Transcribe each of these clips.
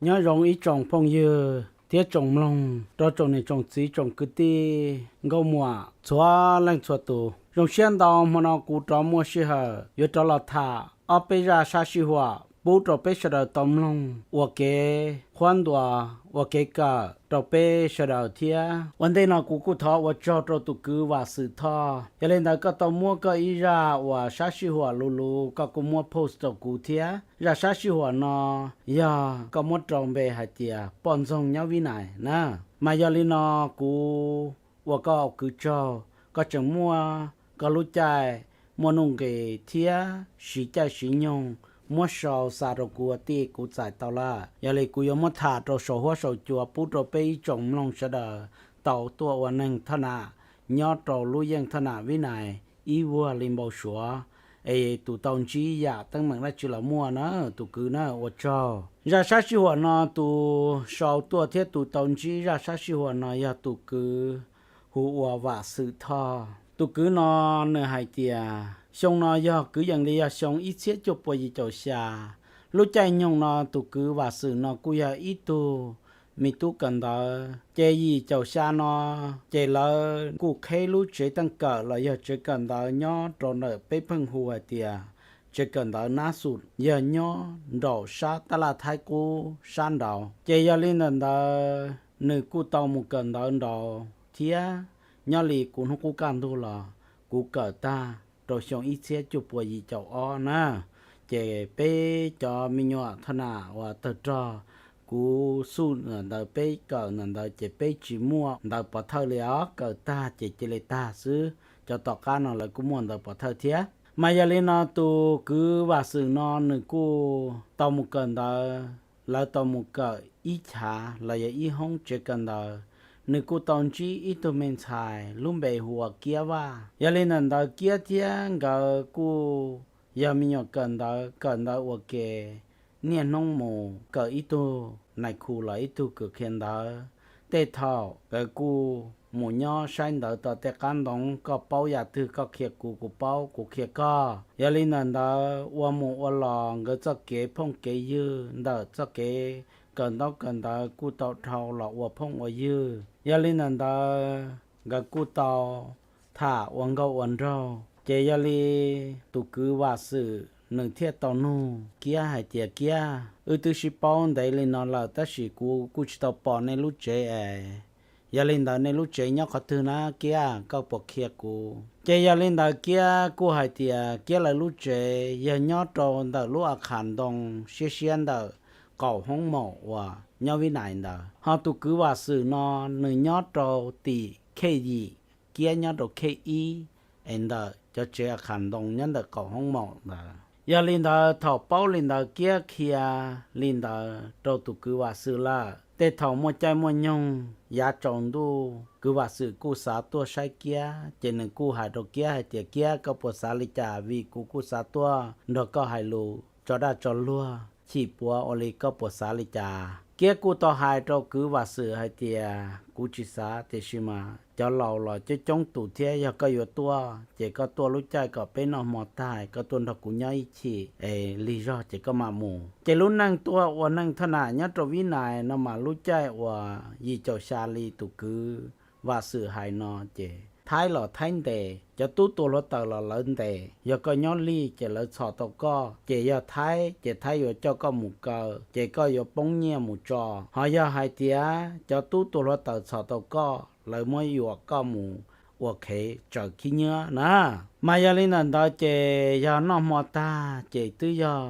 Nyob zoo ib tsoom phooj ywg thiab tsoom mloog rau tsoom niam tsoom txiv tsoom kwv tij nkauj muam txhua leej txhua tus. Zoo siab ntau hmo no kuv rov muaj sij hawm yuav rov los tham ob peb zaj sab sij huam pub rau peb sawv daws tau mloog ua kev qhuab ntuas ua kev kawm rau peb sawv daws thiab. Ua ntej no kuv kuj thov ua tsaug rau tus kwv Vam Xwm Thoj. Yog li ntawd koj tau muab koj ib zaj uas sab sij huam luv luv koj kuj muab post rau kuv thiab. Zaj sab sij huam no yog koj muab rau npe hais tias Poj Ntxoog nyob Vib Nais na. Mas yog li no kuv ua koj kwv tsaug, koj tseem muaj koj lub caij muaj nuj nqis thiab siv caij siv nyoog muab sau xa rau kuv ua tij kuv txais tau lawm. Yog li kuv yuav muab tham rau saum huab saum cua pub rau peb ib tsoom mloog sawv daws tau tuaj ua neeg Thoj Nam nyob rau lub yeej Thoj Nam Vib Nais ib vuag li npau suav, es tus tau ntsib yam teeb meem dab tsi los muaj na, tus kwv na ua tsaug. Zaj sab sij huam no tus sau tuaj thiab tus tau ntsib zaj sab sij huam no yog tus kwv hu ua Vam Xwm Thoj. Tus kwv no nws hais tias xyoo no yog kwv yees li yog xyoo ib txhiab cuaj pua yim caum xya. Lub caij nyoog no tus kwv Vam Xwm no kuj yog ib tug me tub kawm ntawv. Ces yim caum xya no ces lawv kuj qheb lub tsev teej kawm los yog tsev kawm ntawv nyob rau ntawm peb pheej hu hais tias tsev kawm ntawv Nab Xum, yog nyob nraum sab tab laj Thaib Qub sab nraud. Ces yog li ntawm ntawd nws kuj tau mus kawm ntawv nraud thiab. Nyob li kuv hnub qub kaj ntug los kuv kawm tag rau xyoo ib txhiab cuaj pua yim caum ob na. Ces peb cov me nyuam Thoj Nam uas tawg rog, kuv xuj ntawm ntawd peb kawm ntawm ntawd ces peb tsis muaj ntawv pov thawj li os, kawm tag ces cia li tag xwb. Cov tom qab no lawv kuj muaj ntawv pov thawj thiab. Mas yog li no tus kwv Vam Xwm no nws kuj tau mus kawm ntawv, lawv tau mus kawm ib chav los yog ib hoob tsev kawm ntawv. Nws kuj tau ntsib ib tug me ntxhais lub npe hu ua Kiab Vaj. Yog li ntawm ntawd Kiab thiab nkawd kuj yog me nyuam kawm ntawv, kawm ntawv ua ke, niaj hnub mus kawm ib tug nais khu los ib tug kws qhia ntawv. Tej thaum nkawd kuj mus nyob saib ntawv tom tej qab ntoo, koj paub yam twg koj qhia kuv, kuv paub kuv qhia koj. Yog li ntawm ntawd ua mus ua los nkawd txoj kev phooj kev ywg ntawm txoj kev kawm ntaub kawm ntawv kuj tau dhau los ua phooj ua ywg. Yog li ntawm ntawd nkawd kuj tau tham ua nkauj ua nraug. Ces yog li tus kwv Vam Xwm nws thiaj tau nug Kiab hais tias, Kiab, wb twb sib paub ntev li no lawm tab sis kuv kuj tsis tau pom nej lub tsev es, yog li ntawd nej lub tsev nyob qhov twg na Kiab, koj puas qhia kuv? Ces yog li ntawd Kiab kuj hais tias Kiab lawv lub tsev yog nyob rau ntawm lub a khas ntoo siab siab ntawm qaum hoob maum uas nyob Vib Nais ntawd, ho tus kwv Vam Xwm no nws nyob rau tim khej yim, Kiab nyob rau khej ib, es ntawm cov tsev a khas ntoo nyob ntawm qaum hoob maum ntawd. Yog li ntawd thaum paub li ntawd Kiab qhia li ntawd rau tus kwv Vam Xwm lawm, tej thaum muaj caij muaj nyoog yav tsaus ntuj kwv Vam Xwm kuj xav tuaj saib Kiab, ces nws kuj hais rau Kiab hais tias, Kiab, koj puas xav li cas? Vim kuv kuj xav tuaj nrog koj hais lus tso daj tso luag chim puav ua li, koj puas xav li cas? Kiab kuj tau hais rau kwv Vam Xwm hais tias, Kuv tsis xav, tiam sis mas cov laus los coob coob tus thiab, yog koj yuav tuaj ces koj tuaj lub caij kom peb noj hmo tag koj tuaj nrog kuv nyob ib chim es lig zog ces koj mam mus. Ces lub neej tuaj ua neej Thoj Nam nyob rau Vib Nais no mas lub caij uas yim caum xya li tus kwv Vam Xwm hais no ces Thaib los Thaib ntes, cov tub tua hluav taws los lawv ntes. Yog koj nyob lig ces lawv txhom tau koj, ces yog Thaib ces Thaib yuav coj koj mus kaw, ces koj yuav poob nyiaj mus tso. Ho yog hais tias cov tub tua hluav taws txhom tau koj, lawv muab yuam koj mus ua qhev tsaws khib nyiab na. Mas yog li ntawm ntawd ces yog noj hmo tag ces twb yog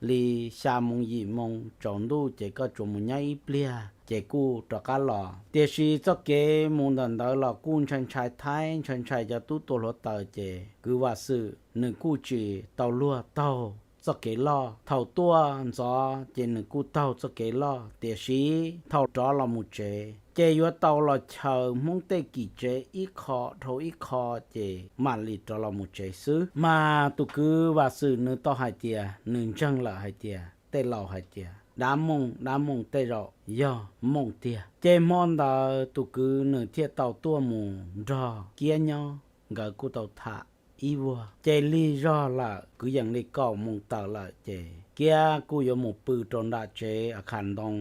li xya moo yim moo tsaus ntuj ces koj tsuas mus nyob ib pliag ces kuj rov qab los. Tiam sis txoj kev mus ntawm ntawd los kuj ntshai ntshai Thaib, ntshai ntshai cov tub tua hluav taws, ces kwv Vam Xwm nws kuj tsis tau luag taug txoj kev loj. Thaum tuaj ntxov ces nws kuj taug txoj kev loj, tiam sis thaum rov los mus tsev ces yuav tau los chaws Hmoob tej kim tsev ib qho dhau ib qho ces mam li rov los mus tsev xwb. Mas tus kwv Vam Xwm nws tau hais tias nws ntseeg lawm hais tias tej laus hais tias dab mooj dab mooj tej zaum yog mooj tiag. Ces hmo ntawd tus kwv nws thiaj tau tuaj mus nrog Kiab nyob, nkawd kuj tau tham ib vuag. Ces lig zog lawm kwv yees li kaum moos tawm lawm ces Kiab kuj yuav mus pw rau nram tsev a khas ntoo.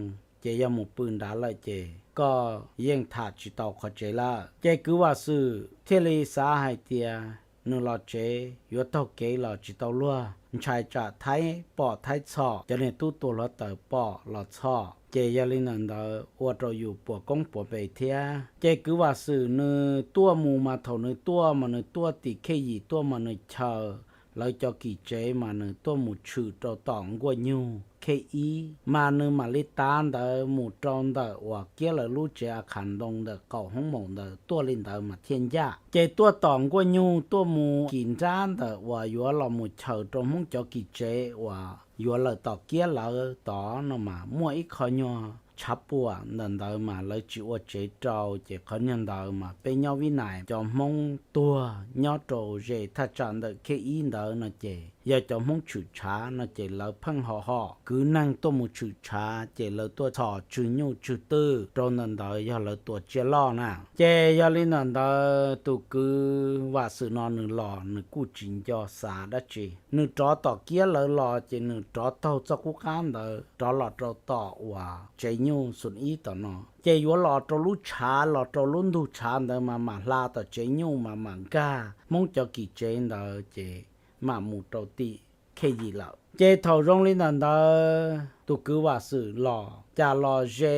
ces yog mus pw nrad lawm ces koj yeej tham tsis tau qhov tsev lawm. Ces kwv Vam Xwm thiaj li xav hais tias nws los tsev yuav taug kev los tsis tau luag, ntshai tsam Thaib pom Thaib txhom, cov niag tub tuag hluav taws pom los txhom, ces yog li ntawd ua rau yus puas koob puas npe thiab. Ces kwv Vam Xwm nws tuaj mus mas thaum nws tuaj mas nws tuaj tim khej yim tuaj mas nws chaws lawv cov kis tsev mas nws tuaj mus tshwm rau tom nkuaj nyug khej ib mas nws mam li tav ntawd mus rau ntawm uas kiab lawv lub tsev a khas ntoo ntawm qaum hoob maum ntawd tuaj li ntawd mas thiaj ncaj. Ces tuaj tom nkuaj nyug tuaj mus kis nrab ntawm uas yuav los mus chaws rau Hmoob cov kis tsev uas yuav lawm tom kiab lawv tod no mas muaj ib qho nyuag tshav puam ntawm ntawd mas lawv tsis ua tsev rau, ces qhov nyuag ntawd mas peb nyob Vib Nais cov Hmoob tuag nyob rau ze thaj tsam ntawm khej ib ntawd no ces yog cov Hmoob tshwm tshav no ces lawv pheej ho ho kwv neeg tuaj mus tshwm tshav ces lawv tuaj txhos tswg nyuj tswg twm rau ntawm ntawd yog lawv tua tsiaj loj na. Ces yog li ntawm ntawd tus kwv Vam Xwm no nws los nws kuj tsis nco xav dab tsi, nws rov tom kiab lawv los ces nws rov taug txoj qub qab ntawd rov los rau tom uas tsev nyuj xus ib tom no. Ces yuav los rau lub tshav los rau lub ntug tshav ntawd mas mam hla tom tsev nyuj mas mam nkag Hmoob cov kis tsev ntawd ces mam mus rau tim khej yim lawm. Ces thaum zoo li ntawm ntawd tus kwv Vam Xwm los cas los ze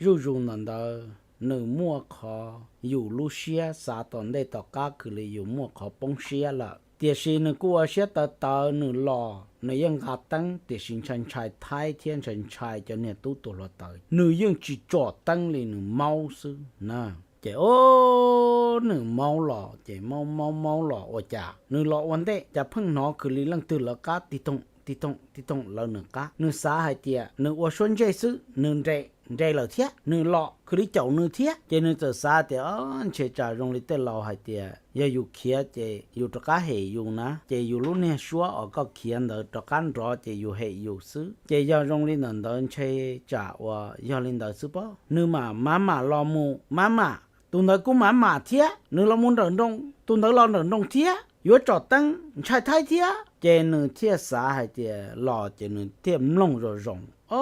zuj zus ntawm ntawd nws muaj qhov yus lub siab xav tom ntej tom qab kws li yus muaj qhov poob siab lawm, tiam sis nws kuj ua siab tawv tawv, nws los nws yeej nqa teeb tiam sis ntshai ntshai Thaib thiab ntshai ntshai cov niag tub tuag hluav taws, nws yeej tsis tsom teeb li, nws maub xwb na. Ces o, nws maub los ces maub maub maub los ua cas nws los ua ntej cas pheej hnov kws li leej twg lawv qab tig toom tig toom tig toom lawv nws qab. Nws xav hais tias nws ua suab ntsej xwb, nws nres nres lawm thiab, nws los kws li caum nws thiab. Ces nws txawm xav tias ntshe tsam zoo li tej laus hais tias yog yus khiav ces yus rov qab hem yus na, ces yus lub niag suab uas koj khiav ntawd rov qab nrov ces yus hem yus xwb. Ces yog zoo li ntawm ntawd ntshe tsam uas yog li ntawd xwb pob. Nws mam mam mam los mus mam mam, tus ntawd kuj mam mam thiab, nws los mus nrawm nroos, tus ntawd los nrawm nroos thiab, yuav tsom teeb ntshai Thaib thiab. Ces nws thiaj xav hais tias los ces nws thiaj mloog zoo zoo, o,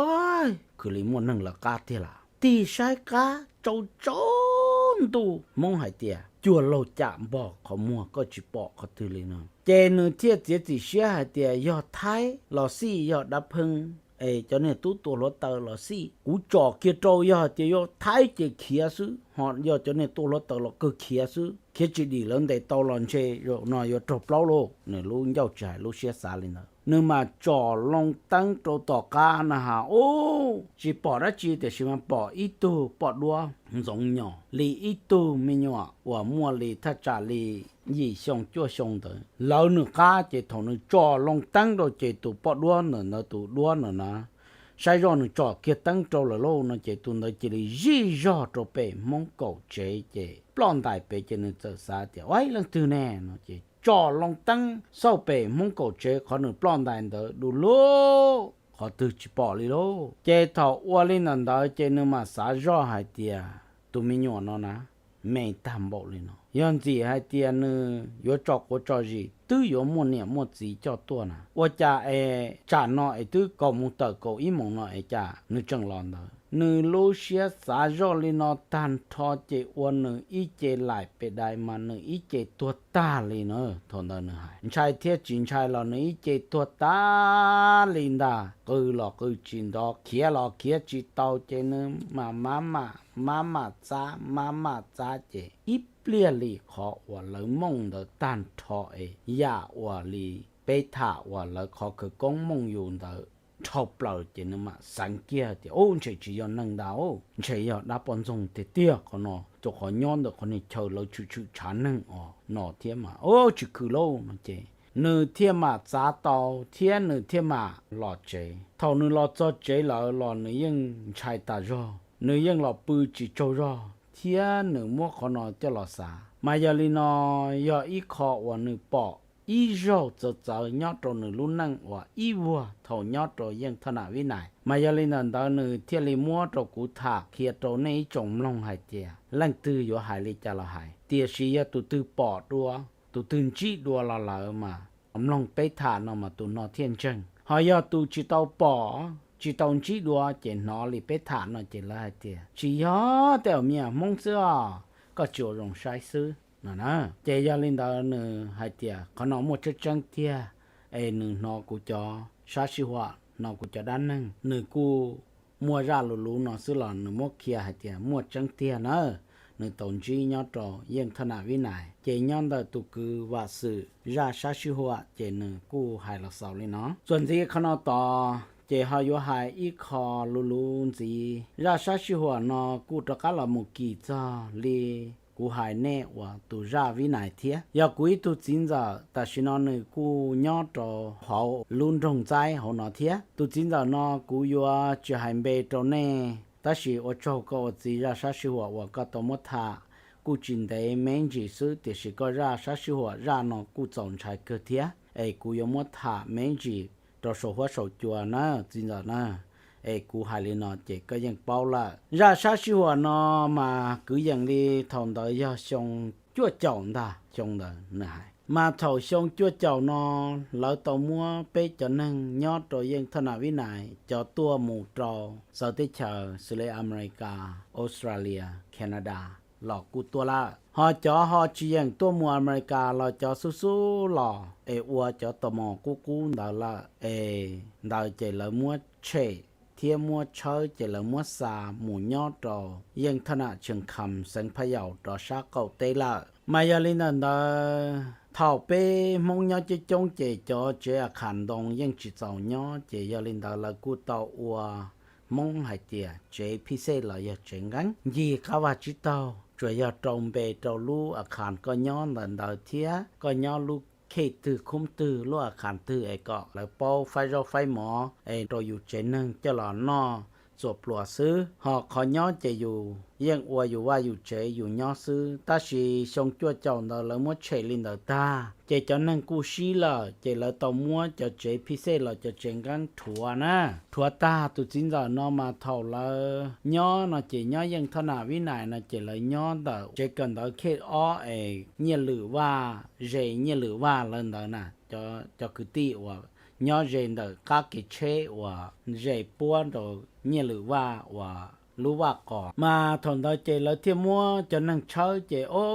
kws li muaj neeg lawv qab tiag lawm. Tig saib qab tsaus tsaus ntuj, Hmoob hais tias cuag laug cam npog qhov muag koj tsis pom qhov twg li no. Ces nws thiaj txiav txim siab hais tias yog Thaib los xij, yog dab pheeb es cov niag tub tua hluav taws los xij, kuv tsom kiag rau, yog hais tias yog Thaib ces khiav xwb, ho yog cov niag tua hluav taws los kawg khiav xwb, khiav tsis dim lawv ntes tau los ntshe zaum no yuav raug plaub lauj. Nws lub ncauj tsis hais lub siab xav li ntawd, nws mam tsom loo teeb rau tom qab na has, ub, tsis pom dab tsi tiam sis mas pom ib tug poj duab ntxoov nyos li ib tug me nyuam uas muaj li thaj tsam li yim xyoo cuaj xyoo ntawd lawv nws qab. Ces thaum nws tsom loo teeb rau ces tus poj duab ntawm ntawd, tus duab ntawd na, saib zoj nws tsom kiag teeb rau lawm lauj no ces tus ntawd cia li zij zog rau pem Hmoob kaum tsev ces ploj ntais pem. Ces nws txawm xav tias ua leej twg ne no ces tsom loo teeb xauj pem Hmoob kaum tsev qhov nws ploj ntais ntawd du lug, qhov twg tsis pom li lauj. Ces thaum ua li ntawm ntawd ces nws mam xav zoj hais tias tus me nyuam no na me tag npaum li no, yog ntxim hais tias nws yuav tso quav tso zis twb yuav muaj niam muaj txiv coj tuaj na, ua cas es tsam no es twb kaum moos tawm kaum ib moos no es cas nws tseem los ntawd. Nws lub siab xav zoj li no tag nrho ces ua nws ib ce laim pes dais mas nws ib ce tuag tag li na. Thaum ntawd nws hais ntshai thiab tsis ntshai los nws ib ce tuag tag li ntag, qw los qw tsis nrov, khiav los khiav tsis tau ces nws mam mam mam mam mam txab mam mam txab ces ib pliag li qhov uas lawv mooj ntawd tag nrho es yam uas li peb tham uas lawv qhov khawv koob mooj yus ntawd dhau plaws ces nws mam xeev kiag tias ub, ntshe tsis yog neeg ntag, ntshe yog dab poj ntxoog tiag tiag qhov no, rau qhov nyob ntawm qhov niag chaw lawv tshwm tshwm tshav neeg os no thiab mas ub, tsis khwv lauj no ces nws thiaj mam txav tau thiab nws thiaj mam los tsev. Thaum nws los txog tsev lawm los nws yeej ntshai tas zog, nws yeej los pw tsis tsaug zog thiab nws muab qhov no coj los xav. Mas yog li no, yog ib qho uas nws pom ib zaug txawv txawv nyob rau nws lub neej uas ib vuag thaum nyob rau yeej thoj nam Vib Nais. Mas yog li ntawm ntawd nws thiaj li muab rau kuv tham qhia rau nej ib tsoom mloog hais tias leej twg yuav hais li cas los hais, tiam sis yog tus twg pom dua, tus twg ntsib dua los lawm mas mloog peb tham no mas tus no thiaj ntseeg. Ho yog tus tsis tau pom, tsis tau ntsib dua ces hnov li peb tham no ces lawv hais tias tsis yog, tej zaum me nyuam Hmoob xwb os, koj tsis ua zoo saib xwb no na. Ces yog li ntawd nws hais tias qhov no muaj tseeb tseeb tiag, es nws hnov kuv cov sab sij huam, hnov kuv cov dab neeg, nws kuj muaj zaj lus luv no xwb los nws muab qhia hais tias muaj tseeb tiag na. Nws tau ntsib nyob rau yeej thoj nam Vib Nais, ces nyob ntawm tus kwv Vam Xwm zaj sab sij huam ces nws kuj hais los xaus li no. Txuas ntxiv qhov no tod ces ho yuav hais ib qho luv luv ntxiv. Zaj sab sij huam no kuj rov qab los mus kis txog li kuv hais nej uas tus zaj Vib Nais thiab. Yog kuv ib tug txiv ntxawm tam sim no nws kuj nyob rau hauv lub nroog Ntxaib hauv no thiab. Tus txiv ntxawm no kuv yuav tsis hais npe rau nej, tab sis ua tsaug koj ua txiv zaj sab sij huam uas koj tau muab tham. Kuj tsis ntev me ntsis xwb tiam sis koj zaj sab sij huam zaj no kuj txaus ntshai kawg thiab, es kuv yuav muab tham me ntsis rau saum huab saum cua na txiv ntxawm na. Es kuv hais li no ces koj yeej paub lawm. Zaj sab sij huam no mas kwv yees li thaum ntawd yog xyoo cuaj caum ntag, xyoo ntawd nws hais mas thaum xyoo cuaj caum no lawv tau muab peb cov neeg nyob rau yeej thoj nam Vib Nais cov tuaj mus rau txawv teb chaws xws li Amelikas, Australia, Canada los kuj tuaj lawm. Ho cov ho tsis yeem tuaj mus Amelikas los cov xub xub los es ua cov tau mos qub qub ntawd lawm es ntawd ces lawv muab tshem thiab muab tshawb ces lawv muab xa mus nyob rau yeej thoj nam Tsheej Kham xeev Phaj Yaus rov sab qaum teb lawm. Mas yog li ntawm ntawd thaum peb Hmoob nyob coob coob ces cov tsev a khas ntoo yeej tsis txaus nyob ces yog li ntawd lawv kuj tau ua Hmoob hais tias tsev phij xej los yog tsev nqeeb ncig qab vaj tsib taug, tsuas yog rau npe rau lub a khas koj nyob ntawm ntawd thiab koj nyob lub khej twg khub twg lub a khas twg es kom lawv paub faib zaub faib mov es rau yus tsev neeg coj los noj txuas pluas xwb. Ho qhov nyob ces yus yeej ua yus vaj yus tsev yus nyob xwb. Tab sis xyoo cuaj caum ntawd lawv muab tshem li ntawd tag ces cov neeg kuj sib lawm ces lawv tau muab cov tsev phij xej los cov tsev nqeeb rhuav na. Rhuav tag tus txiv ntxawm no mas thaum lawv nyob no ces nyob yeej thoj nam Vib Nais no ces lawv nyob ntawm tsev kawm ntawv khej ob es Nyiaj Lwm Vaj, ze Nyiaj Lwm Vaj lawv ntawd na. Cov kwv tij uas nyob ze ntawm qab kev tsheb uas ze puab rau Nyiaj Lwm Vaj uas lub vaj qos mas thaum ntawd ces lawv thiaj muab cov neeg tshawb ces o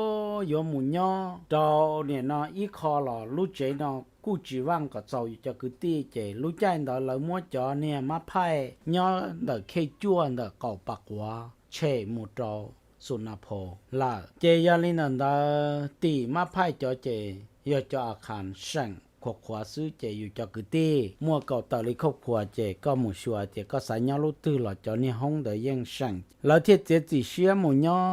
yuav mus nyob rau nim no ib qho los lub tsev no kuj tsis vaj kom txaus yus cov kwv tij ces lub caij ntawd lawv muab cov niag mab phaij nyob ntawm khej cuaj ntawm qaum Pas Quav tshem mus rau Xus Nas Phos lawm. Ces yog li ntawm ntawd tim mab phaij cov ces yog cov a khas seem qhuav qhuav xwb ces yus cov kwv tij muaj kaum tawm li khauj khuas ces koj mus xyuas tias koj xav nyob lub twg los cov niag hoob ntawd yeej seem. Lawv thiaj txiav txim siab mus nyob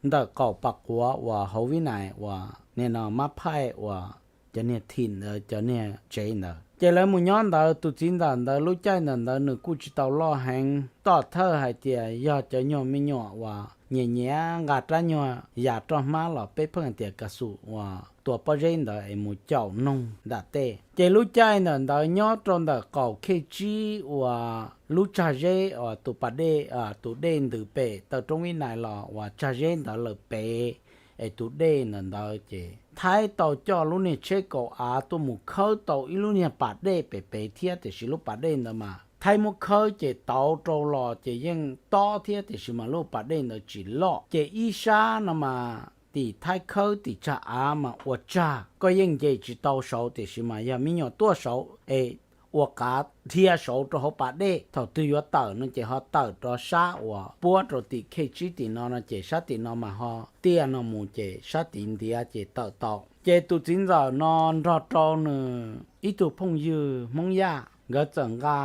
ntawm qaum Pas Quav uas hauv Vib Nais uas nim no mab phaij uas cov niag thim ntawd cov niag tsev ntawd. Ces lawv mus nyob ntawd tus txiv ntxawm ntawd lub caij ntawm ntawd nws kuj tsis tau loj heev, toj thawj hais tias yog cov nyuag me nyuam uas nyias nyias nqa rab nyuag yas roj hmab los peb pheej tias kas xum uas tua pob zeb ntawd es mus caum noog nram tej. Ces lub caij ntawm ntawd nyob rau ntawm qaum khej tsib uas lub tsag zeb uas tus pas dej, tus dej ntws pem taw roob Vib Nais los uas tsag zeb ntawd lawm pem, es tus dej ntawm ntawd ces Thaib tau coj lub niag tsheb kaum av tuaj mus khawb tau ib lub niag pas dej pem pem thiab tiam sis lub pas dej ntawd mas Thaib muab khawb ces tauv rau los ces yeej tob thiab tiam sis mas lub pas dej ntawd tsis loj. Ces ib sab no mas tim Thaib khawb tim tsag av mas ua tsag koj yeej nce tsis tau saud tiam sis mas yog me nyuam tuaj saud es ua qav dhia saud rau hauv pas dej, thaum twg yuav tawm no ces ho tawm rau sab uas puab rau tim khej tsib tim no no ces sab tim no mas ho tiaj no mus ces sab tid ntiav ces tawm tau. Ces tus txiv ntxawm no nrog rau nws ib tug phooj ywg Hmoob Yaj, nkawd txawm nqa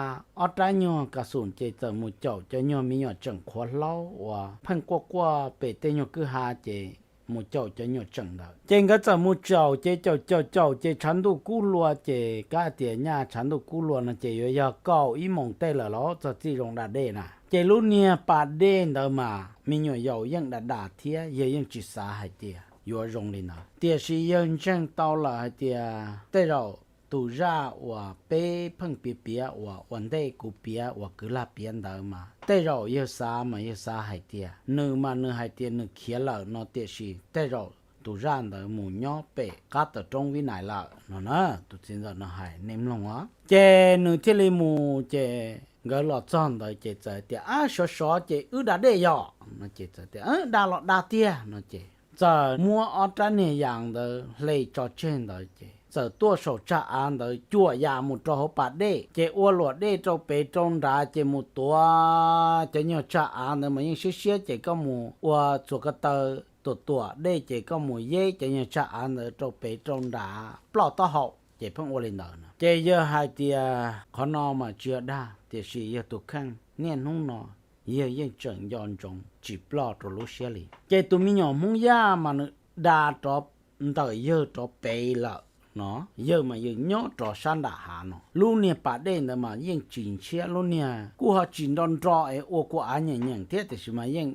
ob rab nyuag kas xum ces txawm mus caum cov nyuag me nyuam tseem qhuav hlaub uas pheej quaj quaj pem tej nyuag kwj ha ces mus caum cov nyuam tseem ntawd. Ces nkawd txawm mus caum ces caum caum caum ces tshav ntuj kub hlua ces kab tias nyaj tshav ntuj kub hlua no ces yuav yog kaum ib moos tej lawm los txog txij zoo da dej na. Ces lub niag pas dej ntawd mas me nyuam yaus yeej da da thiab yawg yeej tsis xav hais tias yuav zoo li ntawd tiam sis yawg ntseeg tau lawm hais tias tej zaum tus zaj uas peb pheej piav piav uas ua ntej kuv piav uas kwv lag piav ntawd mas tej zaum yawg xav mas yawg xav hais tias nws mas nws hais tias nws khiav lawm no tiam sis tej zaum tus zaj ntawd mus nyob pem qab taw roob Vib Nais lawm no na. Tus txiv ntxawm no hais nej mloog os. Ces nws thiaj li mus ces nkawd los txog ntawd ces txawm tias, Ab, sov sov ces wb da dej yom? No ces txawm tias, Da los da tiag. No ces txawm muab ob rab niag yas ntawd hle tso tseg ntawd ces txawm tuaj saum tsag av ntawd cuam yas mus rau hauv pas dej ces ua luam dej rau pem rau nrad ces mus tuav cov nyuag tsag av ntawd mas yeej siab siab ces koj mus ua txuas ko taw tuam tuam dej ces koj mus yeb cov nyuag tsag av ntawd rau pem rau nrad ploj taub hau ces pheej ua li ntawd no. Ces yawg hais tias, Qhov no mas tsis yog dag, tiam sis yawg tus kheej niaj hnub no yawg yeej tseem nco ntsoov tsis ploj rau lub siab li. Ces tus me nyuam Hmoob Yaj mas nws da rov ntawm yawg rov pem lawm no, yawg mas yawg nyob rov sab nram hav no. Lub niag pas dej ntawd mas yeej tsis ntshiab, lub niag kuj ho tsis nro nro es ua kua av nyeem nyeem thiab, tiam sis mas yeej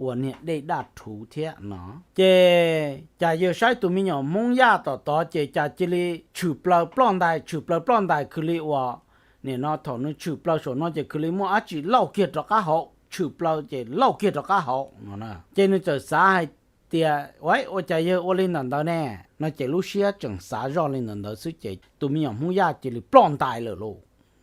ua niag dej daj rhuv thiab no. Ces cas yawg saib tus me nyuam Hmoob Yaj tom tod ces cas cia li tshwm plaws ploj ntais, tshwm plaws ploj ntais khwv li uas, nim no thaum nws tshwm plaws saum no ces khwv li muaj dab tsi lauj kiag rov qab hauv, tshwm plaws ces lauj kiag rov qab hauv no. Ces nws txawm xav hais tias, Ua, ua cas yawg ua li ntawm ntawd ne? No ces lub siab tseem xav zoj li ntawm ntawd xwb ces tus me nyuam Hmoob Yaj cia li ploj ntais lawm lauj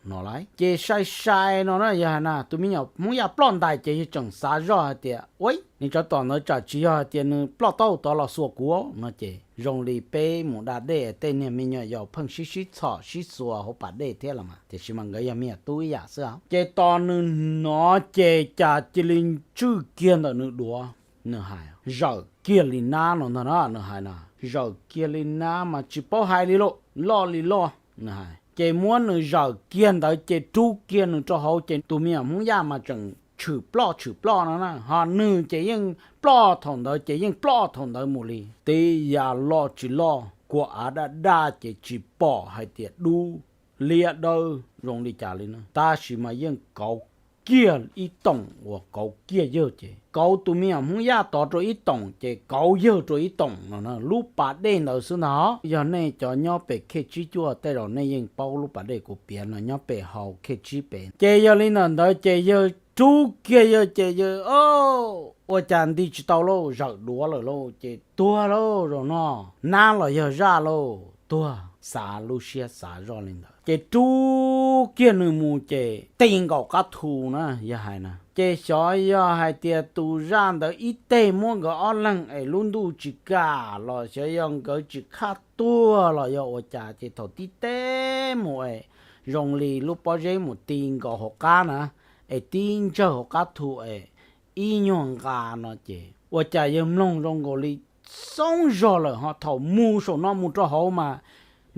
no lauj. Ces sai sai no na, yawg hais na, tus me nyuam Hmoob Yaj ploj ntais ces yawg tseem xav zoj hais tias, Ua, nws tsov tom ntawd tsam tsis yog hais tias nws ploj taub hau tod los xuas kuv no ces zoo li peb mus da dej tej niag me nyuam yaus pheej sib sib txhom sib xuas hauv pas dej thiab los mas, tiam sis mas nkawd yog me nyuam tub ib yam xwb. Ces tos nws hnov ces cas cia li ntswj kiag ntawm nws duav, nws hais, zawm kiag li nab no ntag na, nws hais na, zawm kiag li nab mas tsis paub hais li lauj, loj li loj, nws hais. Ces muab nws zawm kiag ntawd ces rub kiag nws rau hauv ces tus me nyuam Hmoob Yaj mas tseem tshwm ploj tshwm ploj no na, ho nws ces yeej ploj thaum ntawd ces yeej ploj thaum ntawd mus li. Tib yam loj tsis loj, kua av daj daj ces tsis pom hais tias dub liab dawb zoo li cas li na, tab sis mas yeej kauv kiag ib toom uas kauv kiag yawg ces kauv tus me nyuam Hmoob Yaj tod rau ib toom ces kauv yawg rau ib toom no na, lub pas dej ntawd xwb ntag. Yog nej cov nyob pem khej tsib cuaj tej zaum nej yeej paub lub pas dej kuv piav no, nyob pem hau khej tsib pem. Ces yog li ntawm ntawd ces yawg rub kiag yawg ces yawg, ua cas nti tsis tau lauj, zawm duav lawm lauj, ces tuag lauj zaum no, nab los yog zaj lauj, tuag, xav lub siab xav zoj li ntawd ces rub kiag nws mus ces ti nkaum qab thu na, yawg hais na. Ces xyov yog hais tias tus zaj ntawd ib teg muab nkawd ob leeg es lub ntuj tsis kam los xyov yog nkawd tsis khaj tuag los yog ua cas ces thaum tib teg mus es zoo li lub pob zeb mus ti nkaus hauv qab na, es tib ntsawg hauv qab thu es ib nyuag nqa no ces ua cas yawg mloog zoo nkaus li xoob zog lawm ho thaum mus saum no mus rau hauv mas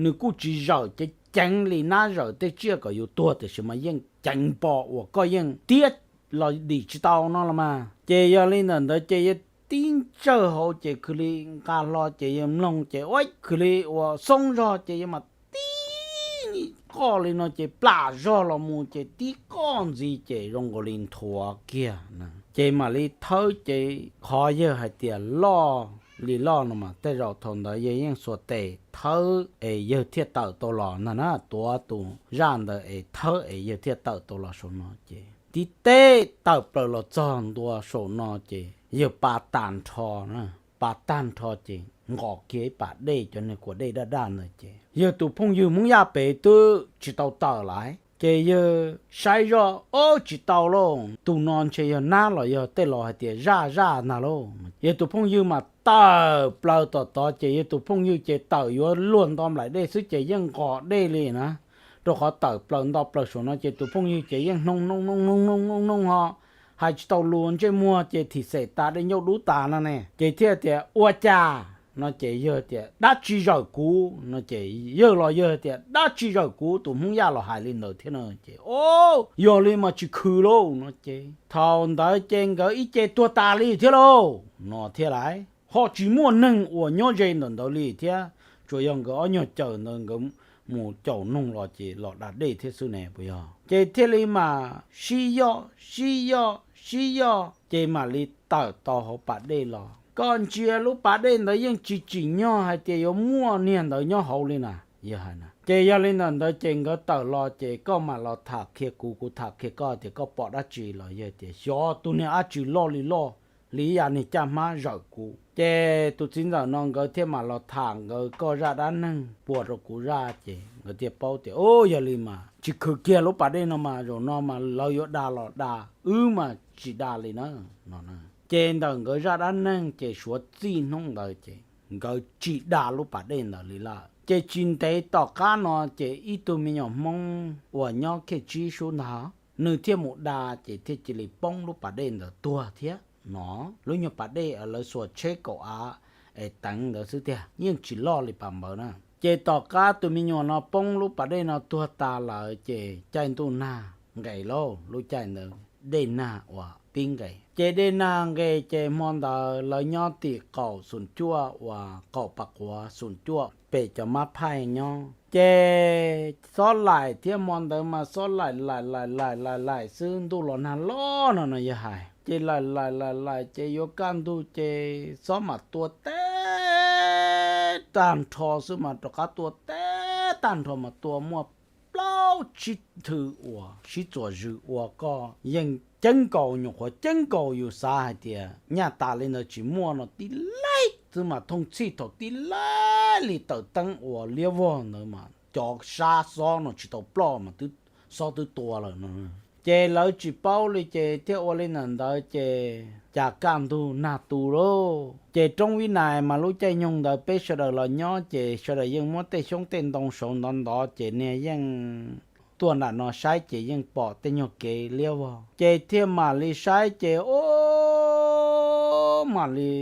nws kuj tsis zawm ceev ceev li nab zawm tej tsiaj kom yus tuag tiam sis mas yeej ceev npo uas koj yeej tiab los dim tsis tau no los mas. Ces yog li ntawm ntawd ces yawg tib ntsawg hauv ces khwv li nqa hlo ces yawg mloog ces ua khwv li uas xoob zog ces yawg mam tib qoj li no ces plam zog los mus ces tib qoj ntxiv ces zoo nkaus li nthuav kiag na. Ces mam li thawb ces qhov yawg hais tias loj li loj no mas tej zaum thaum ntawd yawg yeej xuas tes thawb es yawg thiaj tawm tau los ntag na, tuav tus zaj ntawd es thawb es yawg thiaj tawm tau los saum no ces tib teb tawm plaws los txog ntua saum no ces yawg pa tag nrho na, pa tag nrho ces nqos kiag ib pas dej, cov niag kua dej daj daj ntawd ces yawg tus phooj ywg Hmoob Yaj pem twb tsis tau tawm lawm ces yawg saib zoj, ob, tsis tau lauj, tus no ntshe yog nab los yog tej laus hais tias zaj zaj ntag lauj. Yawg tus phooj ywg mas tawm plaws tom tod ces yawg tus phooj ywg ces tawm yuav luag nto nplaim dej xwb ces yeej nqos dej li na, rau qhov tawm plaws nto plaws saum no ces tus phooj ywg ces yeej hnoo hnoo hnoo hnoo hnoo hnoo ho hais tsis tau lus, ntsej muag ces thim xem tas dej ncauj dub tas no ne. Ces thiaj tias ua cas no ces yawg tias dab tsi zawm kuv no ces yawg los yawg tias dab tsi zawm kuv, tus Hmoob Yaj los hais li ntawd thiab no ces o, yog li mas tsis khwv lauj no ces thaum ntawd ces nkawd ib ce tuag tas li thiab lauj no thiab lauj. Ho tsis muaj neeg uas nyob ze ntawm ntawd li thiab, tsuas yog nkawd ob nyuag cawm ntawd nkawd mus caum noog los ces los da dej thiab xwb ne puas yog. Ces thiaj li mas sib yoj sib yoj sib yoj ces mam li tawm tau hauv pas dej los. Koj ntsia lub pas dej ntawd yeej tsis tsim nyog hais tias yuav muaj niag ntawd nyob hauv li na, yawg hais na. Ces yog li ntawm ntawd ces nkawd tawm los ces koj mam los tham qhia kuv, kuv tham qhia koj tias koj pom dab tsi los yawg tias xyov tus niag dab tsi loj li loj li yam niag caj hmab zawm kuv. Ces tus txiv ntxawm no nkawd thiaj mam los tham nkawd koj zaj dab neeg puas rau kuv zaj, ces nkawd thiaj paub tias, Ub, yog li mas tsis khwv kiag lub pas dej no mas zaum no mas lawv yuav da los da, wb mas tsis da li na, no. Ces ntawm nkawd zaj dab neeg ces suav txij hnub ntawd ces nkawd tsis da lub pas dej ntawd li lawm. Ces tsis ntev tom qab no ces ib tug me nyuam Hmoob uas nyob Khej Tsib sub ntag, nws thiaj mus da, ces thiaj cia li poob lub pas dej ntawd tuag thiab no. Lub nyuag pas dej lawv xuas tsheb kaum av es teev ntawd xwb tiag, yeej tsis loj li pas npawv na. Ces tom qab tus me nyuam no poob lub pas dej no tuag tas lawm ces caij ntuj nag nqes lauj, lub caij ntawd dej nag uas pib nqes. Ces dej nag nqes ces hmo ntawd lawv nyob tim qaum xum cuaj uas qaum pas quav xum cuaj pem cov mab phaij nyob. Ces xob laim thiab, hmo ntawd mas xob laim laim laim laim laim laim xwb, ntuj los nag loj no no yog hais. Ces laim laim laim laim ces yuav kaj ntug ces xob mam tua teb tag nrho xwb, mas rov qab tua teb tag nrho mas tua muaj plaub tsib thwv uas sib txuas zws ua koj yeej ceeb nkaus, nyuam qhuav ceeb nkaus yus xav hais tias nyaj tas li ntawd tsis muaj no, tib laij xwb mas thooj txhij thaum tib laij li tawm teeb ua liab vog ntawd mas cov sab xob no tsis tau ploj mas twb, xob twb tua lawm no. Ces lawv tsis paub li ces thiaj ua li ntawm ntawd ces cas kaj ntug nag tu lauj. Ces Roob Vib Nais mas lub caij nyoog ntawd peb sawv daws los nyob ces sawv daws yeej muab tej xyoob tej ntoo saud ntov ntov ces niag yeej tuaj nram no saib ces yeej pom tej nyuag kev liab vog ces thiaj mam li saib ces ub, mam li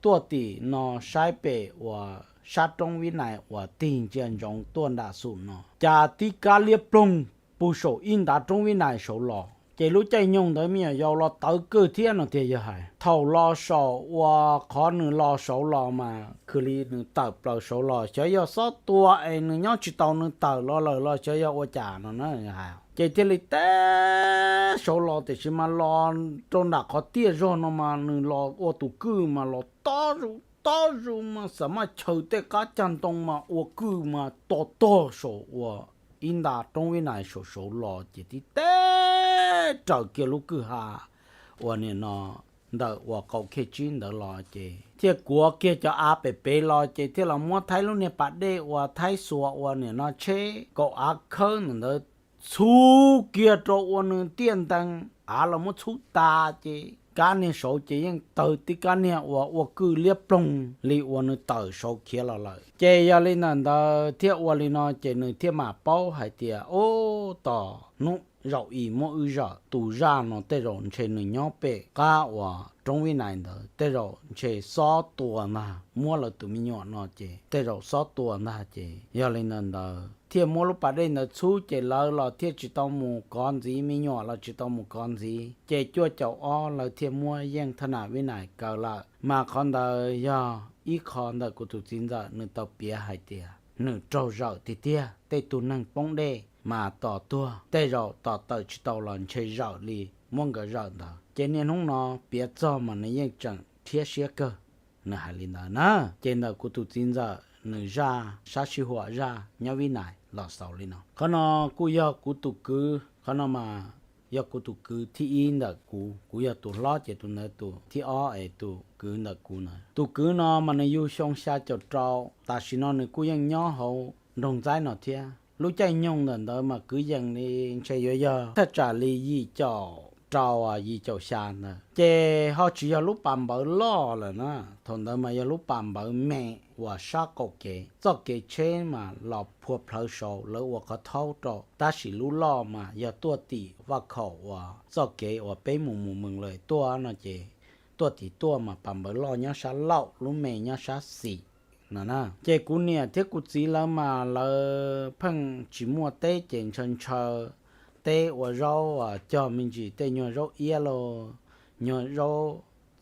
tuaj tim no saib pem uas sab Roob Vib Nais uas tig ntsia ntsoov tuaj nram xum no, cas tib kab liab ploog puag saum ib ntav Roob Vib Nais saud los. Ces lub caij nyoog ntawd me nyuam yaus los tawv kawg thiab no tiag yog hais. Thaum los saum uas qhov nws los saud los mas khwv li nws tawm plaws saud los xyov yog xob tua es nws nyob tsis tau nws tawm los lawm los xyov yog ua cas no na. Ces thiaj li teb saud los tiam sis mas los rau nram qhov tiaj zog no mas nws los ua tus kwj mas los tob zus tob zus mas xam maj chaws tej qab cag ntoo mas ua kwj mas to tog saum uas ib nta Roob Vib Nais saum saud los ces tib teb raws kiag lub kwj ha uas nim no ntawm uas qaum Khej Tsib ntawd los ces thiaj kuav kiag cov av pem pem los ces thiaj los muab thaib lub niag pas dej uas thaib xuas uas nim no tsheb kaum av khawb ntawd txhuv kiag rau ua nws tiaj ntees av los muab txhub tas ces kab niag saud ces yeej tawg tib kab niag uas ua kwj liab ploog li uas nws tawm saud khiav los lawm. Ces yog li ntawm ntawd thiaj ua li no ces nws thiaj mam paub hais tias ub, tom hnub zaum i muab wb zawm tus zaj no tej zaum ntshe nws nyob pem qab uas Roob Vib Nais ntawd tej zaum ntshe xob tua ntag, muab lawv tus me nyuam no ces tej zaum xob tua ntag ces yog li ntawd ntawd thiaj muab lub pas dej ntawd txhub ces lawv los thiaj tsis tau mus kov ntxiv, me nyuam los tsis tau mus kov ntxiv ces cuaj caum ob lawv thiaj muab yeej thaj nam Vib Nais kaw lawm. Mas qhov ntawd yog ib qho ntawm kuv tus txiv ntxawm nws tau piav hais tias nws raug zawm tiag tiag, tej tug neeg poob dej mas tos tuag tej zaum tos tawm tsis tau los ntshe zawm li muab nkawd zawm ntawd ces niaj hnub no piav txog mas nws yeej tseem rhiab siab kawg. Nws hais li ntawd na. Ces ntawm kuv tus txiv ntxawm nws zaj sab sij huam zaj nyob Vib Nais los xaus li no. Qhov no kuj yog kuv tus kwv, qhov no mas yog kuv tus kwv thib ib ntawm kuv, kuv yog tus hlob ces tus ntawd tus thib ob es tus kwv ntawm kuv ntawd. Tus kwv no mas nws yug xyoo xya caum rau, tam sim no nws kuj yeej nyob hauv nroog Ntxaib no thiab. Lub caij nyoog ntawm ntawd mas kwv yees li ntshe yuav yog thaj tsam li yim caum rau yim caum xya ntawd ces ho tsis yog lub pas npawv loj lawm na. Thaum ntawd mas yog lub pas npawv me uas sab qaum kev, txoj kev tsheb mas los phua plhawv saud lawv ua qhov thaub rau, tab sis lub loj mas yog tuaj tim vaj khaum uas txoj kev uas peb mus mus mees lawm tuaj no ces tuaj tim tuaj mas pas npawv loj nyob sab laug, lub me nyob sab xis no na. Ces kuv niam thiab kuv txiv lawv mas lawv pheej tsis muaj teb ces ntshaw ntshaw teb ua zaub cog me ntsis tej nyuag zaub iab los nyuag zaub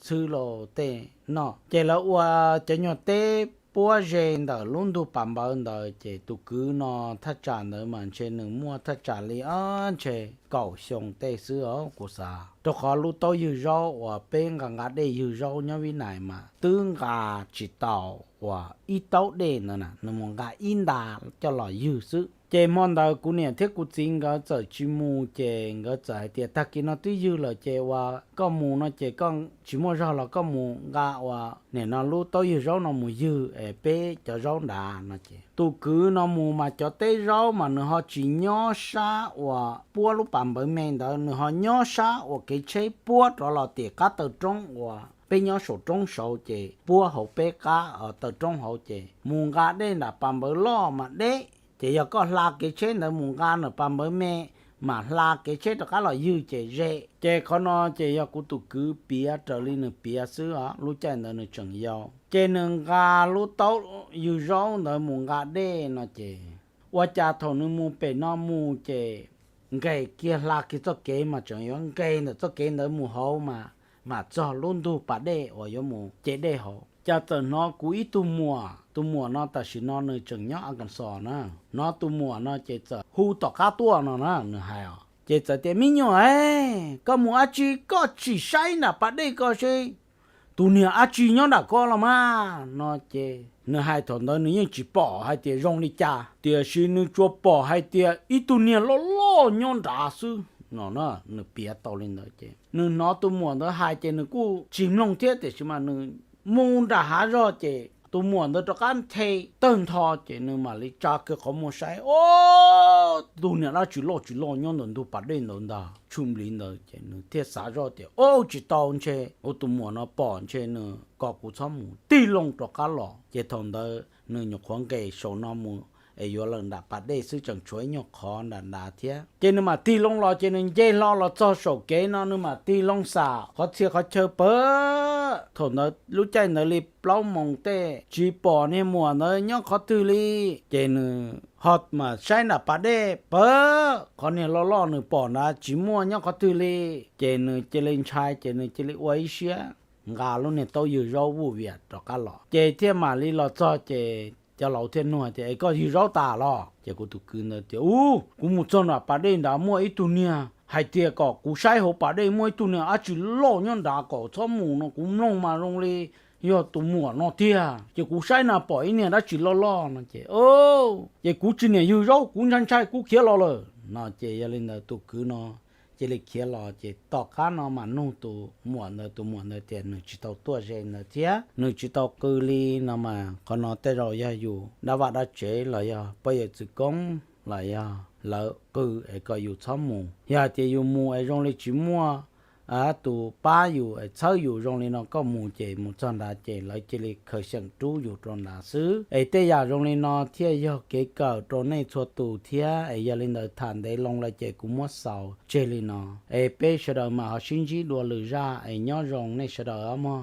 txhwb los tej noj ces lawv ua cov nyuag teb puab ze ntawm lub ntug pas npawv ntawd ces tus kwv no thaj tsam ntawd mas ntshe nws muaj thaj tsam li ob ntshe kaum xyoo tej xwb os kuv xav, rau qhov lub taub ywg zaub uas peb nqa nqa dej ywg zaub nyob Vib Nais mas twb nqa tsis tau uas ib taub dej ntawd na, nws mus nqa ib nta coj los ywg xwb. Ces hmo ntawd kuv niam thiab kuv txiv nkawd txawm tsis mus, ces nkawd txawm hais tias, Tag kis no twb ywg lawm ces uas koj mus no ces koj tsis muaj zog los koj mus nqa uas nim no lub taub ywg zaub no mus ywg es peb cov zaub nrad no ces tus kwv no mus mas cov teb zaub mas nws ho tsis nyob sab uas puab lub pas npawv me ntawd, nws ho nyob sab uas kev tsheb puab rov los tim qab taw roob uas peb nyob saum roob saud ces puab hauv peb qab taw roob hauv ces mus nqa dej nram pas npawv loj mas deb. Ces yog koj hla kev tsheb ntawd mus nqa nram pas npawv me, mam hla kev tsheb rov qab los ywg ces ze. Ces qhov no ces yog kuv tus kwv piav raws li nws piav xwb os, lub caij ntawd nws tseem yau. Ces nws nqa lub taub ywg zaub ntawd mus nqa dej no ces ua cas thaum nws mus pem no mus ces nqes kiag hla kiag txoj kev mas tseem yuav nqes ntawm txoj kev ntawd mus hauv mas mam txog lub ntug pas dej uas yuav mus ce dej hauv. Cas txawm hnov kuv ib tug muam, tus muam no tam sim no nws tseem nyob Arkansas na, hnov tus muam no ces txawm hu tom qab tuaj no na, nws hais os. Ces txawm tias, Me nyuam, koj mus dab tsi koj tsis saib nram pas dej ko seb tus niag dab tsi nyob nram ko los mas no ces nws hais thaum ntawd nws yeej tsis pom hais tias zoo li cas, tiam sis nws tsuas pom hais tias ib tug niag loj loj nyob nrad xwb no na, nws piav tau li ntawd ces nws hnov tus muam ntawd hais ces nws kuj tsis mloog thiab, tiam sis mas nws mus nram hav zog ces tus muam ntawd rov qab nthe tawg ntho ces nws mam li tsa kiag qhov muag saib, o, tus niag dab tsi loj tsis loj nyob ntawm ntug pas dej ntawd ntag, tshum npliv ntawd ces nws thiaj xav zoj tias, O, tsis tau, ntshe ua tus muam no pom ntshe nws kom kuv txhob mus, tig loo rov qab los. Ces thaum ntawd nws nyuam qhuav nqes saum no mus es yuav lawm nram pas dej xwb, tseem tshuav ib nyuag qhov nram nrad thiab. Ces nws mam tig loo los ces nws nce hlo los txog saum kev no nws mam tig loo xam qhov txhia qhov chaw pawg. Thaum ntawd lub caij ntawd li plaub moos tej, tsis pom niag muam ntawd nyob qhov twg li. Ces nws ho mam saib nram pas dej pawg, qhov niag loj loj nws pom ntawd tsis muaj nyob qhov twg li. Ces nws cia li ntshai ces nws cia li ua ib siab nqa lub niag taub ywg zaub vuj viam rov qab los. Ces thiaj mam li los txog ces cov laus thiaj nug tias, Es koj ywg zaub tas los? Ces kuv tus kwv ntawd tias, U, kuv mus txog nram pas dej nrad muaj ib tug niag hais tias kom kuv saib hauv pas dej muaj ib tug niag dab tsi loj nyob nrad kom txhob mus no, kuv mloog mas zoo li yog tus muam no tiag, ces kuv saib na pom ib niag dab tsi loj loj no ces, ces kuv tsis niam ywg zaub, kuv ntshai ntshai kuv khiav los lawm no. Ces yog li ntawd tus kwv no cia li khiav los ces tom qab no mam nug tus muam ntawd, tus muam ntawd tias nws tsis tau tuaj ze ntawd thiab nws tsis tau qw li no mas qhov no tej zaum yog yus dab vaj dab tsev los yog poj yawm txwv koob los yog lawv qw es kom yus txhob mus. Yog hais tias yus mus es zoo li tsis muaj tus pab yus es txhawb yus zoo li no koj mus ces mus txog nrad ces lawv cia li khaws xyeem rub yus rau nrad xwb. Es tej yam zoo li no thiaj yog kev kawm rau nej txhua tus thiab. Es yog li ntawd tham ntev loo lawm ces kuv muab xaus tseg li no. Es peb sawv daws mam ho sib ntsib dua lwm zaj es nyob zoo nej sawv daws os mog.